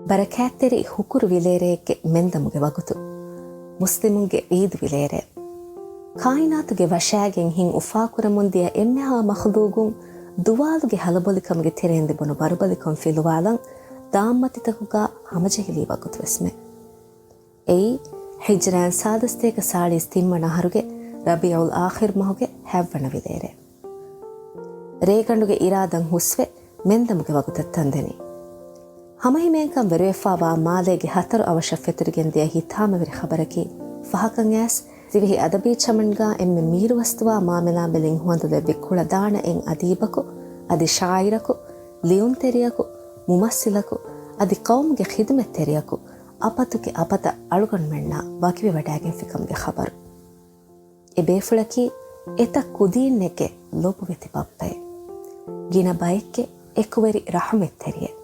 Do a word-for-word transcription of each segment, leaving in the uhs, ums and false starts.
ބަރަކާތްތެރި ހުކުރު ވިލޭރޭގެ މެންދަމުގެ ވަގުތު. މުސްލިމުންގެ ޢީދު ވިލޭރޭ. ކާއިނާތުގެ ވަށާގެން ހިން އުފާކުރަމުންދިޔަ އެންމެހާ މަޚްލޫގުން ދުވާލުގެ ހަލަބޮލިކަމުގެ ތެރެއިން ލިބުނު ވަރުބަލިކަން ފިލުވާލަން ދާންމަތިތަކުގަ ހަމަޖެހިލީ ވަގުތުވެސްމެ. އެއީ، ހިޖްރާން ސާދަސްތޭކަ ސާޅީސް ތިންވަނަ އަހަރުގެ ރަބީޢުލް އާޚިރު މަހުގެ ހަތްވަނަ ވިލޭރޭ. ރޭގަނޑުގެ އިރާދަން ހުސްވެ، މެންދަމުގެ ވަގުތަށް ތަންދެނީ. ހަމަހިމޭންކަން ވެރިވެފާވާ މާލޭގެ ހަތަރު އަވަށަށް ފެތުރިގެންދިޔަ ހިތާމަވެރި ޚަބަރަކީ، ފަހަކަށް އައިސް ދިވެހި އަދަބީ ޗަމަންގާ އެންމެ މީރުވަސްދުވާ މާމެލާމެލިން ހުވަނދުލެއްވި ކުޅަދާނައެއް އަދީބަކު، އަދި ޝާއިރަކު، ލިޔުންތެރިޔަކު، މުމައްސިލަކު، އަދި ޤައުމުގެ ޚިދުމަތްތެރިޔަކު، އަބަދުގެ އަބަދަށް އަޅުގަނޑުމެންނާ ވަކިވެވަޑައިގެންފިކަމުގެ ޚަބަރު. އެ ބޭފުޅަކީ އެތައް ކުދީންނެއްގެ ލޮބުވެތި ބައްޕައެއް. ގިނަ ބައެއްގެ އެކުވެރި ރަޙުމަތްތެރިއެއް.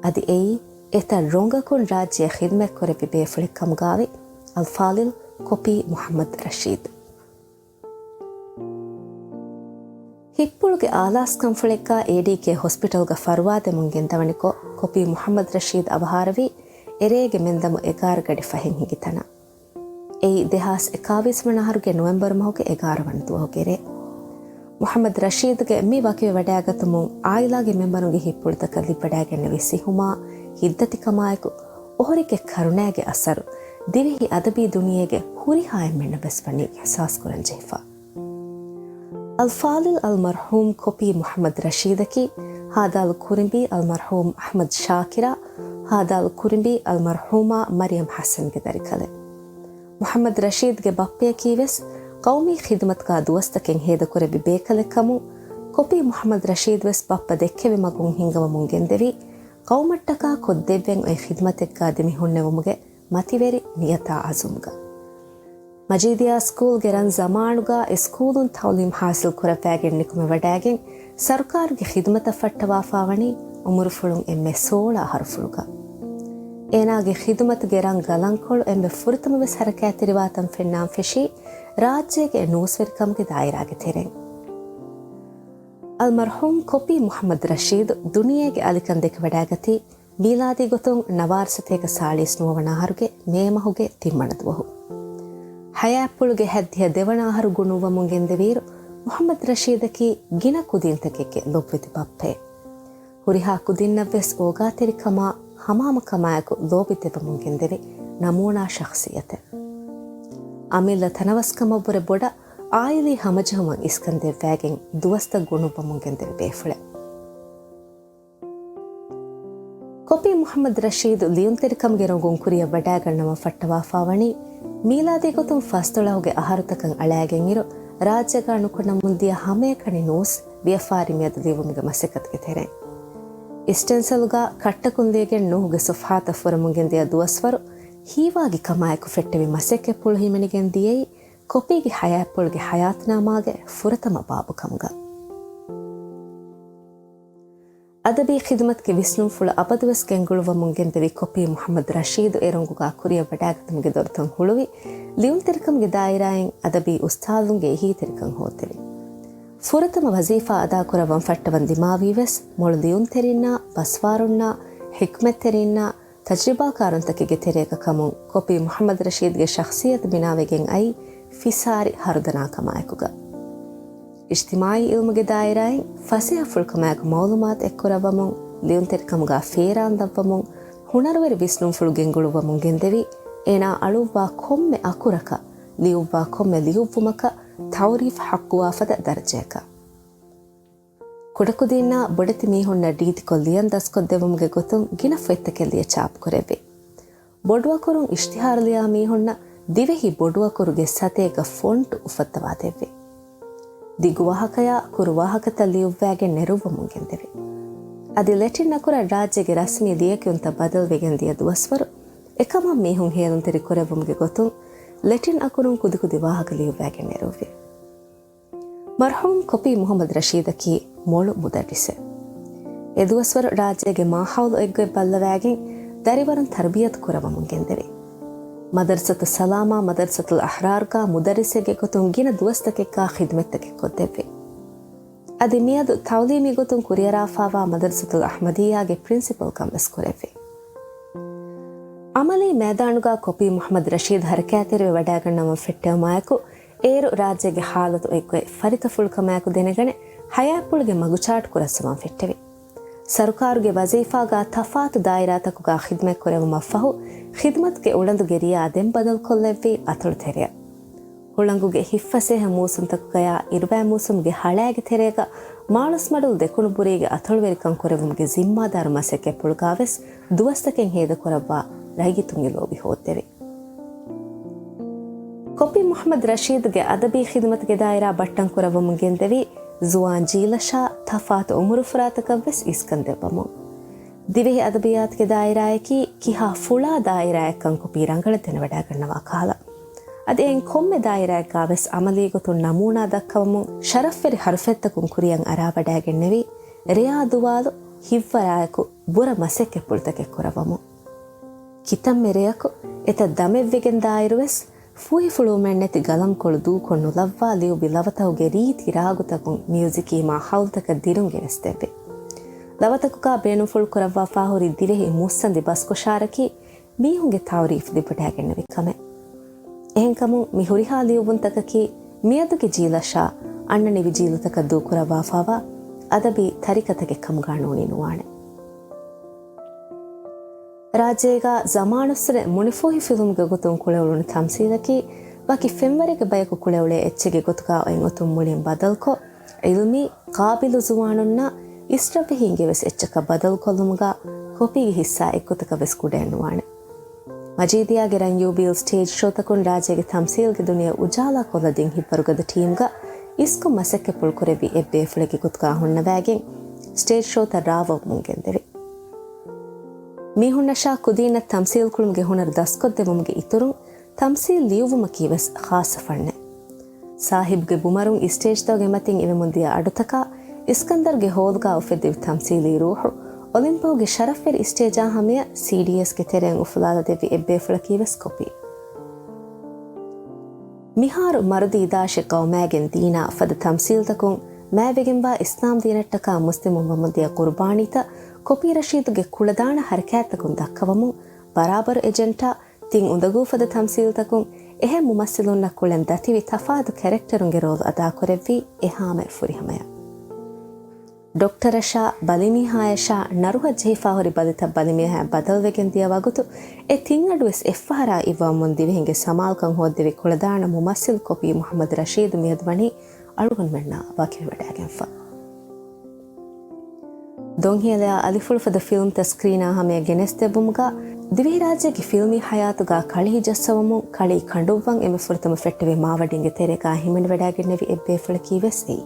އަދި އެއީ އެތައް ރޮނގަކުން ރާއްޖެއަށް ޚިދުމަތްކުރެއްވި ބޭފުޅެއް ކަމުގާވި އަލްފާޟިލް ކޮޕީ މުޙައްމަދު ރަޝީދު. ހިއްޕުޅުގެ އާލާސްކަންފުޅެއްގާ އޭޑީކޭ ހޮސްޕިޓަލްގަ ފަރުވާދެމުން ގެންދަވަނިކޮށް، ކޮޕީ މުޙައްމަދު ރަޝީދު އަވަހާރަވީ އެރޭގެ މެންދަމު އެގާރަ ގަޑި ފަހެއް ހިނގި ތަނަށް. އެއީ ދެހާސް އެކާވީސް ވަނަ އަހަރުގެ ނޮވެމްބަރު މަހުގެ އެގާރަ ވަނަ ދުވަހުގެ ރޭ. މުޙައްމަދު ރަޝީދުގެ މި ވަކިވެވަޑައިގަތުމުން އާއިލާގެ މެންބަރުންގެ ހިއްޕުޅުތަކަށް ލިބިވަޑައިގެންނެވި ސިހުމާ، ހިތްދަތިކަމާއެކު، އޮހޮރިގެ ކަރުނައިގެ އަސަރު ދިވެހި އަދަބީ ދުނިޔޭގެ ހުރިހާ އެންމެންނަށް ވެސް ވަނީ އިޙްސާސްކުރަން ޖެހިފަ. އަލްފާޟިލް އަލްމަރްޙޫމް ކޮޕީ މުޙައްމަދު ރަޝީދަކީ، ހާދާލު ކުރިނބީ އަލްމަރްޙޫމް އަޙްމަދު ޝާކިރާ، ހާދާލު ކުރިނބީ އަލްމަރްޙޫމާ މަރިޔަމް ޙަސަންގެ ދަރިކަލެއް. މުޙައްމަދު ރަޝީދުގެ ބައްޕަޔަކީ ވެސް ޤައުމީ ޚިދުމަތުގާ ދުވަސްތަކެއް ހޭދަކުރެއްވި ބޭކަލެއް ކަމުން، ކޮޕީ މުޙައްމަދު ރަޝީދު ވެސް ބައްޕަ ދެއްކެވި މަގުން ހިންގަވަމުން ގެންދެވީ، ޤައުމަށްޓަކާ ކޮށްދެއްވެން އޮތް ޚިދުމަތެއްގާ ދިމިހުންނެވުމުގެ މަތިވެރި ނިޔަތާ އަޒުމްގަ. މަޖީދިއްޔާ ސްކޫލްގެ ރަން ޒަމާނުގަ އެ ސްކޫލުން ތަޢުލީމް ޙާޞިލް ކުރައްވައިގެން ނިކުމެވަޑައިގެން، ސަރުކާރުގެ ޚިދުމަތަށް ފައްޓަވާފާވަނީ އުމުރުފުޅުން އެންމެ ސޯޅަ އަހަރުފުޅުގަ. އޭނާގެ ޚިދުމަތުގެ ރަން ގަލަންކޮޅު އެންމެ ފުރަތަމަ ވެސް ހަރަކާތްތެރިވާތަން ފެންނާން ފެށީ ރާއްޖޭގެ ނޫސްވެރިކަމުގެ ދާއިރާގެ ތެރެއިން. އަލްމަރްޙޫމް ކޮޕީ މުޙައްމަދު ރަޝީދު ދުނިޔޭގެ އަލިކަން ދެކެވަޑައިގަތީ، މީލާދީ ގޮތުން ނަވާރަ ސަތޭކަ ސާޅީސް ނުވަވަނަ އަހަރުގެ މޭ މަހުގެ ތިންވަނަ ދުވަހު. ޙަޔާތްޕުޅުގެ ހައްދިހަ ދެވަނަ އަހަރު ގުނުއްވަމުން ގެންދެވިއިރު، މުޙައްމަދު ރަޝީދަކީ ގިނަ ކުދީންތަކެއްގެ ލޮބުވެތި ބައްޕައެއް. ހުރިހާ ކުދިންނަށްވެސް އޯގާތެރިކަމާ، ހަމާމަކަމާއެކު ލޯބި ދެއްވަމުން ގެންދެވި ނަމޫނާ ޝަޚްޞިއްޔަތެއް. އަމިއްލަ ތަނަވަސްކަމަށްވުރެ ބޮޑަށް އާއިލީ ހަމަޖެހުމަށް އިސްކަން ދެއްވައިގެން ދުވަސްތައް ގުނުއްވަމުން ގެންދެވި ބޭފުޅެއް. ކޮޕީ މުޙައްމަދު ރަޝީދު ލިޔުންތެރިކަމުގެ ރޮނގުން ކުރިއަށް ވަޑައިގަންނަވަން ފައްޓަވާފާވަނީ، މީލާދީ ގޮތުން ފަސްދޮޅަހުގެ އަހަރުތަކަށް އަޅައިގެންއިރު، ރާއްޖޭގާ ނުކުންނަމުންދިޔަ ހަމައެކަނި ނޫސް ވިޔަފާރި މިއަދު ލިޔުއްވުމުގެ މަސައްކަތުގެ ތެރެއިން. އިސްޓެންސަލުގާ ކައްޓަކުން ލިޔެގެން ނޫހުގެ ސޮފްޙާތަށް ފުރަމުން ގެންދިޔަ ދުވަސްވަރު ހީވާގި ކަމާއެކު ފެއްޓެވި މަސައްކަތްޕުޅު ހިމެނިގެން ދިޔައީ، ކޮޕީގެ ޙަޔާތްޕުޅުގެ ޙަޔާތުނާމާގެ ފުރަތަމަ ބާބު ކަމުގަ. އަދަބީ ޚިދުމަތުގެ ވިސްނުންފުޅު އަބަދުވެސް ގެންގުޅުއްވަމުން ގެންދެވި ކޮޕީ މުޙައްމަދު ރަޝީދު އެ ރޮނގުގާ ކުރިއަށް ވަޑައިގަތުމުގެ ދޮރުތައް ހުޅުވި، ލިޔުންތެރިކަމުގެ ދާއިރާއިން އަދަބީ އުސްތާޛުންގެ އެހީތެރިކަން ހޯއްދެވި. ފުރަތަމަ ވަޒީފާ އަދާކުރައްވަން ފައްޓަވަން ދިމާވީ ވެސް މޮޅު ލިޔުންތެރިންނާ، ބަސްވާރުންނާ، ޙިކްމަތްތެރިންނާ، ތަޖްރިބާކާރުންތަކެއްގެ ތެރޭގަ ކަމުން ކޮޕީ މުޙައްމަދު ރަޝީދުގެ ޝަޚްޞިއްޔަތު ބިނާވެގެން އައީ ފިސާރި ހަރުދަނާކަމާއެކުގަ. އިޖްތިމާޢީ ޢިލްމުގެ ދާއިރާއިން ފަސޭހަފުޅުކަމާއެކު މަޢުލޫމާތު އެއްކުރައްވަމުން، ލިޔުންތެރިކަމުގާ ފޭރާން ދަށްވަމުން، ހުނަރުވެރި ވިސްނުންފުޅު ގެންގުޅުއްވަމުން ގެންދެވި، އޭނާ އަޅުއްވާ ކޮންމެ އަކުރަކަށް، ލިޔުއްވާ ކޮންމެ ލިޔުއްވުމަކަށް ތަޢުރީފް ޙައްޤުވާފަދަ ދަރަޖައަކަށް. ކުޑަކުދީންނާ ބޮޑެތި މީހުންނަށް ރީތިކޮށް ލިޔަން ދަސްކޮށްދެއްވުމުގެ ގޮތުން ގިނަ ފޮތްތަކެއް ލިޔެ ޗާޕުކުރެއްވި. ބޮޑުއަކުރުން އިޝްތިހާރު ލިޔާ މީހުންނަށް ދިވެހި ބޮޑުއަކުރުގެ ސަތޭކަ ފޮންޓު އުފައްދަވާ ދެއްވި. ދިގު ވާހަކަޔާ ކުރު ވާހަކަތައް ލިޔުއްވައިގެން ނެރުއްވަމުން ގެންދެވި. އަދި ލެޓިން އަކުރަށް ރާއްޖޭގެ ރަސްމީ ލިޔެކިޔުންތައް ބަދަލުވެގެން ދިޔަ ދުވަސްވަރު އެކަމަށް މީހުން ހޭލުންތެރި ކުރެއްވުމުގެ ގޮތުން ލެޓިން އަކުރުން ކުދިކުދި ވާހަކަ ލިޔުއްވައިގެން ނެރުއްވި. މަރްޙޫމް ކޮޕީ މުޙައްމަދު ރަޝީދަކީ މޮޅު މުދައްރިސެއް. އެދުވަސްވަރު ރާއްޖޭގެ މާހައުލު އޮތްގޮތް ބައްލަވައިގެން ދަރިވަރުން ތަރުބިޔަތު ކުރައްވަމުން ގެންދެވި. މަދަރުސަތު ސަލާމާ މަދަރުސަތުލް އަޙްރާރުގާ މުދައްރިސެއްގެ ގޮތުން ގިނަ ދުވަސްތަކެއްގާ ޚިދުމަތްތަކެއް ކޮށްދެއްވި. އަދި މިއަދު ތައުލީމީ ގޮތުން ކުރިއަރާފާވާ މަދަރުސަތުލް އަޙްމަދިއްޔާގެ ޕްރިންސިޕަލް ކަން ވެސް ކުރެއްވި. އަމަލީ މައިދާނުގަ ކޮޕީ މުޙައްމަދު ރަޝީދު ހަރަކާތްތެރިވެ ވަޑައިގަންނަވަން ފެއްޓެވުމާއެކު، އޭރު ރާއްޖޭގެ ހާލަތު އޮތްގޮތް ފަރިތަފުޅުކަމާއެކު ދެނެގަނެ، ހަޔާތްޕުޅުގެ މަގުޗާޓް ކުރައްސަވަން ފެއްޓެވި. ސަރުކާރުގެ ވަޒީފާގަ ތަފާތު ދާއިރާތަކުގަ ޚިދުމަތް ކުރެވުމަށްފަހު، ޚިދުމަތުގެ އުޅަނދުގެ ރިޔާ ދެން ބަދަލުކޮށްލެއްވީ އަތޮޅު ތެރެއަށް. ހުޅަނގުގެ ހިތްފަސޭހަ މޫސުންތަކުގަޔާ އިރުވާ މޫސުމްގެ ހަޅާގެ ތެރޭގަ މާޅޮސްމަޑުލު ދެކުނުބުރީގެ އަތޮޅުވެރިކަން ކުރެއްވުމުގެ ޒިންމާދާރު މަސައްކަތްޕުޅުގަވެސް ދުވަސްތަކެއް ހޭދަކުރައްވާ ރައްޔިތުންގެ ލޯބި ހޯއްދެވި. ކޮޕީ މުޙައްމަދު ރަޝީދުގެ އަދަބީ ޚިދުމަތުގެ ދާއިރާ ބައްޓަން ކުރައްވަމުން ގެންދެވީ ޒުވާން ޖީލަށާ ތަފާތު އުމުރުފުރާތަކަށްވެސް އިސްކަން ދެއްވަމުން. ދިވެހި އަދަބިއްޔާތުގެ ދާއިރާއަކީ ކިހާ ފުޅާ ދާއިރާއެއްކަން ކޮޕީ ރަނގަޅަށް ދެނެވަޑައިގަންނަވާ ކަހަލަ. އަދި އެއިން ކޮންމެ ދާއިރާއެއްގަވެސް އަމަލީ ގޮތުން ނަމޫނާ ދައްކަވަމުން ޝަރަފްވެރި ހަރުފެއްތަކުން ކުރިއަށް އަރާވަޑައިގެންނެވި ރެޔާ ދުވާލު ހިތްވަރާއެކު ބުރަ މަސައްކަތްޕުޅުތަކެއް ކުރައްވަމުން. ކިތަންމެ ރެޔަކު އެތައް ދަމެއްވެގެން ދާއިރުވެސް ފޫހިފުޅުވުމެއްނެތި ގަލަމްކޮޅު ދޫކޮށް ނުލައްވާ ލިޔުއްވި ލަވަތަކުގެ ރީތި ރާގުތަކުން މިއުޒިކީ މާ ހައުލުތަކަށް ދިރުން ގެނެސްދެއްވި. ލަވަތަކުގަ ބޭނުންފުޅު ކުރައްވާފާހުރި ދިވެހި މުއްސަނދި ބަސްކޮށާރަކީ މީހުންގެ ތައުރީފް ލިބިވަޑައިގެންނެވި ކަމެއް. އެހެންކަމުން މި ހުރިހާ ލިޔުއްވުންތަކަކީ މިއަދުގެ ޖީލަށާ އަންނަނިވި ޖީލުތަކަށް ދޫކުރައްވާފާވާ އަދަބީ ތަރިކަތަކެއް ކަމުގަ ނޫނީ ނުވާނެ. ރާއްޖޭގަ ޒަމާނުއްސުރެ މުނިފޫހިފިލުމުގެ ގޮތުން ކުޅެއުޅުނު ތަމްސީލަކީ، ވަކި ފެންވަރެއްގެ ބަޔަކު ކުޅެއުޅޭ އެއްޗެއްގެ ގޮތުގަ އޮތް އޮތުން މުޅިން ބަދަލުކޮށް، ޢިލްމީ، ޤާބިލު ޒުވާނުންނާ އިސްރަށްވެހީންގެ ވެސް އެއްޗަކަށް ބަދަލުކޮށްލުމުގަ ކޮޕީގެ ހިއްސާ އެއްގޮތަކަށް ވެސް ކުޑައެއް ނުވާނެ. މަޖީދިޔާގެ ރަންޔޫބީލް ސްޓޭޖް ޝޯތަކުން ރާއްޖޭގެ ތަމްސީލްގެ ދުނިޔެ އުޖާލާ ކޮށްލަދިން ހިތްވަރުގަދަ ޓީމްގަ އިސްކޮށް މަސައްކަތްޕުޅު ކުރެއްވި އެއްބޭފުޅެއްގެ ގޮތުގަ ހުންނަވައިގެން ސްޓޭޖް ޝޯތައް ރާވައުމުން ގެންދެވި. މީހުންނަށާ ކުދީންނަށް ތަމްސީލް ކުޅުމުގެ ހުނަރު ދަސްކޮށްދެއްވުމުގެ އިތުރުން، ތަމްސީލް ލިޔުއްވުމަކީ ވެސް ޚާއްޞަ ފަންނެއް. ސާހިބުގެ ބުމަރުން އިސްޓޭޖްތަކުގެ މަތިން އިވެމުންދިޔަ އަޑުތަކާ، އިސްކަންދަރުގެ ހޯލްގާ އުފެއްދެވި ތަމްސީލީ ރޫޙު، އޮލިމްޕުގެ ޝަރަފްވެރި އިސްޓޭޖާ ހަމަޔަށް ސީޑީއެސްގެ ތެރެއިން އުފުލާލަދެއްވި އެއްބޭފުޅަކީ ވެސް ކޮޕީ. މިހާރު މަރުދީ ދާށި ޤައުމާގެން ދީނާ ފަދަ ތަމްސީލްތަކުން މާތްވެގެންވާ އިސްލާމްދީނަށްޓަކާ މުސްލިމުން ވަމުންދިޔަ ޤުރުބާނީތައް ކޮޕީ ރަޝީދުގެ ކުޅަދާނަ ޙަރަކާތްތަކުން ދައްކަވަމުން، ބަރާބަރު އެޖެންޓާ ތިން އުނދަގޫފަދަ ތަމްސީލްތަކުން އެހެން މުމައްސިލުންނަށް ކުޅެން ދަތިވި ތަފާތު ކެރެކްޓަރުންގެ ރޯލް އަދާކުރެއްވީ އެހާމެ ފުރިހަމަޔަށް. ޑޮކްޓަރަށާ ބަލިމީހާޔަށާ ނަރުހަށް ޖެހިފާހުރި ބަލިތައް ބަލިމީހާޔަށް ބަދަލުވެގެން ދިޔަ ވަގުތު އެ ތިން އަޑުވެސް އެއްފަހަރާ އިއްވަމުން ދިވެހިންގެ ސަމާލުކަން ހޯއްދެވި ކުޅަދާނަ މުމައްސިލް ކޮޕީ މުޙައްމަދު ރަޝީދު މިއަދު ވަނީ އަޅުގަނޑުމެންނާ ވަކިވެވަޑައިގެންފަ. ދޮންހޭލަޔާ އަލިފުޅުފަދަ ފިލްމްތައް ސްކްރީނާ ހަމަޔަށް ގެނެސްދެއްވުމުގަ، ދިވެހިރާއްޖޭގެ ފިލްމީ ހަޔާތުގަ ކަޅި ޖައްސަވަމުން ކަޅި ކަނޑުއްވަން އެންމެ ފުރަތަމަ ފެއްޓެވި މާވަޑިންގެ ތެރޭގަ ހިމެނިވަޑައިގެންނެވި އެއްބޭފުޅަކީ ވެސް އެއީ.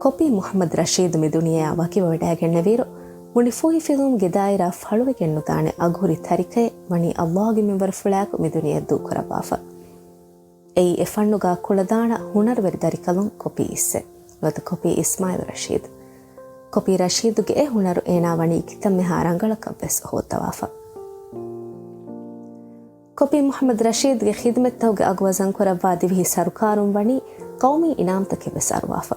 ކޮޕީ މުޙައްމަދު ރަޝީދު މި ދުނިޔެއާ ވަކިވެވަޑައިގެންނެވިއިރު، މުނިފޫހި ފިލުމްގެ ދާއިރާ ފަޅުވެގެން ނުދާނެ އަގުހުރި ތަރިކައެއް ވަނީ އައްލާހުގެ މިންވަރުފުޅާއެކު މި ދުނިޔެއަށް ދޫކުރައްވާފަ. އެއީ އެ ފަންނުގަ ކުޅަދާނަ ހުނަރުވެރި ދަރިކަލުން ކޮޕީ އިއްސެއް. ނުވަތަ ކޮޕީ އިސްމާއިލް ރަޝީދު. ކޮޕީ ރަޝީދުގެ އެ ހުނަރު އޭނާ ވަނީ ކިތަންމެހާ ރަނގަޅަކަށްވެސް ހޯއްދަވާފަ. ކޮޕީ މުޙައްމަދު ރަޝީދުގެ ޚިދުމަތްތަކުގެ އަގު ވަޒަންކުރައްވާ ދިވެހި ސަރުކާރުން ވަނީ ޤައުމީ އިނާމްތަކެއްވެސް އަރުވާފަ.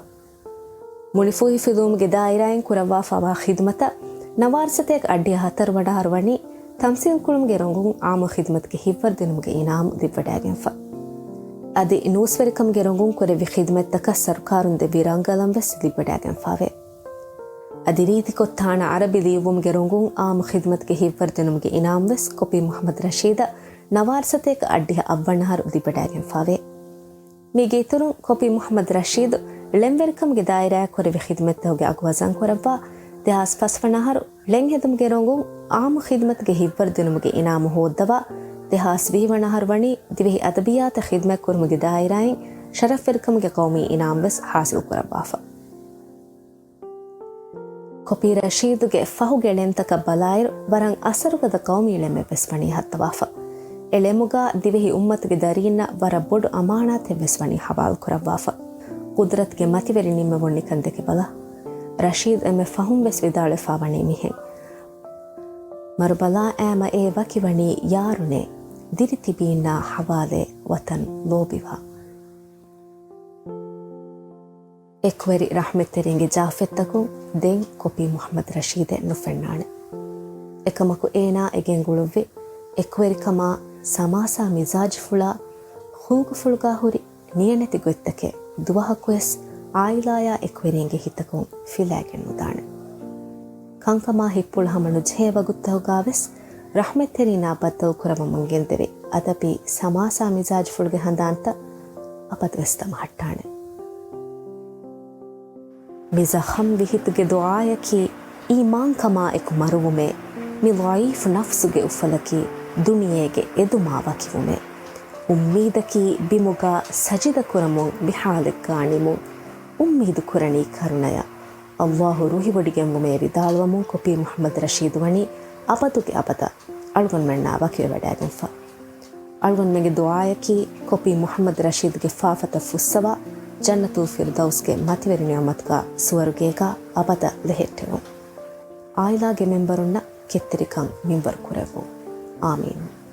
މުނިފޫހި ފިލުމުގެ ދާއިރާއިން ކުރައްވާފާވާ ޚިދުމަތަށް ނަވާރަސަތޭކަ އައްޑިހަ ހަތަރު ވަނަ އަހަރު ވަނީ ތަމްސީލް ކުޅުމުގެ ރޮނގުން އާއްމު ޚިދުމަތުގެ ހިތްވަރު ދިނުމުގެ އިނާމު ލިބިވަޑައިގެންފަ. އަދި ނޫސްވެރިކަމުގެ ރޮނގުން ކުރެއްވި ޚިދުމަތްތަކަށް ސަރުކާރުން ދެއްވި ރަނގަޅަން ވެސް ލިބިވަޑައިގެންފާވޭ. އަދި ރީތިކޮށް ތާނަ ޢަރަބި ލިޔުއްވުމުގެ ރޮނގުން އާއްމު ޚިދުމަތުގެ ހިތްވަރު ދިނުމުގެ އިނާމު ވެސް ކޮޕީ މުޙައްމަދު ރަޝީދަށް ނަވާރަސަތޭކަ އައްޑިހަ އަށް ވަނަ އަހަރު ލިބިވަޑައިގެންފާވޭ. މީގެ އިތުރުން ކޮޕީ މުޙައްމަދު ރަޝީދު ޅެންވެރިކަމުގެ ދާއިރާއަށް ކުރެއްވި ޚިދުމަތްތަކުގެ އަގު ވަޒަންކުރައްވާ، ދެހާސް ފަސް ވަނަ އަހަރު ޅެންހެދުމުގެ ރޮނގުން އާއްމު ޚިދުމަތުގެ ހިތްވަރު ދިނުމުގެ އިނާމު ހޯއްދަވާ، ދެހާސް ވިހި ވަނަ އަހަރު ވަނީ ދިވެހި އަދަބިއްޔާތަށް ޚިދުމަތް ކުރުމުގެ ދާއިރާއިން ޝަރަފްވެރިކަމުގެ ޤައުމީ އިނާމު ވެސް ހާސިލް ކުރައްވާފަ. ކޮޕީ ރަޝީދުގެ ފަހުގެ ޅެންތަކަށް ބަލާއިރު، ވަރަށް އަސަރުގަދަ ޤައުމީ ޅެމެއް ވެސް ވަނީ ހައްދަވާފަ. އެ ޅެމުގަ ދިވެހި އުއްމަތުގެ ދަރީންނަށް ވަރަށް ބޮޑު އަމާނާތެއް ވެސް ވަނީ ހަވާލު ކުރައްވާފަ. ޤުދްރަތުގެ މަތިވެރި ނިންމެވުން ނިކަން ދެކެބަލަ. ރަޝީދު އެންމެ ފަހުން ވެސް ވިދާޅުވެފަ ވަނީ މިހެން. މަރުބަލާ އާމަ އޭ ވަކިވަނީ ޔާރުނޭ، ދިރިތިބީންނާ ހަވާލޭ ވަތަން ލޯބިވާ. އެކުވެރި ރަޙްމަތްތެރިންގެ ޖާފަތްތަކުން ދެން ކޮޕީ މުޙައްމަދު ރަޝީދެއް ނުފެންނާނެ. އެކަމަކު އޭނާ އެ ގެންގުޅުއްވި އެކުވެރިކަމާ ސަމާސާ މިޒާޖުފުޅާ ހޫގަފުޅުގާ ހުރި ނިޔަނެތި ގޮތްތަކެއް ދުވަހަކުވެސް އާއިލާޔާ އެކުވެރިންގެ ހިތަކުން ފިލާގެން ނުދާނެ. ކަންކަމާ ހިތްޕުޅު ހަމަ ނުޖެހޭ ވަގުތުތަކުގާވެސް ރަޙްމަތްތެރީނާ ބައްދަލުކުރަމުން ގެންދެވި އަދަބީ ސަމާސާ މިޒާޖުފުޅުގެ ހަނދާންތައް އަބަދުވެސް ދަމަހައްޓާނެ. މި ޒަޚަމްވި ހިތުގެ ދުޢާޔަކީ އީމާންކަމާ އެކު މަރުވުމޭ. މި ޟަޢީފު ނަފްސުގެ އުފަލަކީ ދުނިޔޭގެ އެދުމާ ވަކިވުމޭ. އުއްމީދަކީ ބިމުގަ ސަޖިދަ ކުރަމުން މި ޙާލެއްގާ ނިމުން. އުއްމީދު ކުރަނީ ކަރުނަޔަށް. އައްލާހު ރުހިވޮޑިގެންވުމޭ ވިދާޅުވަމުން ކޮޕީ މުޙައްމަދު ރަޝީދު ވަނީ އަބަދުގެ އަބަދަށް އަޅުގަނޑުމެންނާ ވަކިވެވަޑައިގެންފަ. އަޅުގަނޑުމެންގެ ދުޢާޔަކީ ކޮޕީ މުޙައްމަދު ރަޝީދުގެ ފާފަތައް ފުއްސަވާ، ޖަންނަތުލް ފިރްދައުސްގެ މަތިވެރި ނިޢުމަތުގާ ސުވަރުގޭގާ އަބަދަށް ލެހެއްޓެވުން. އާއިލާގެ މެންބަރުންނަށް ކެތްތެރިކަން މިންވަރު ކުރެއްވުން. އާމީން.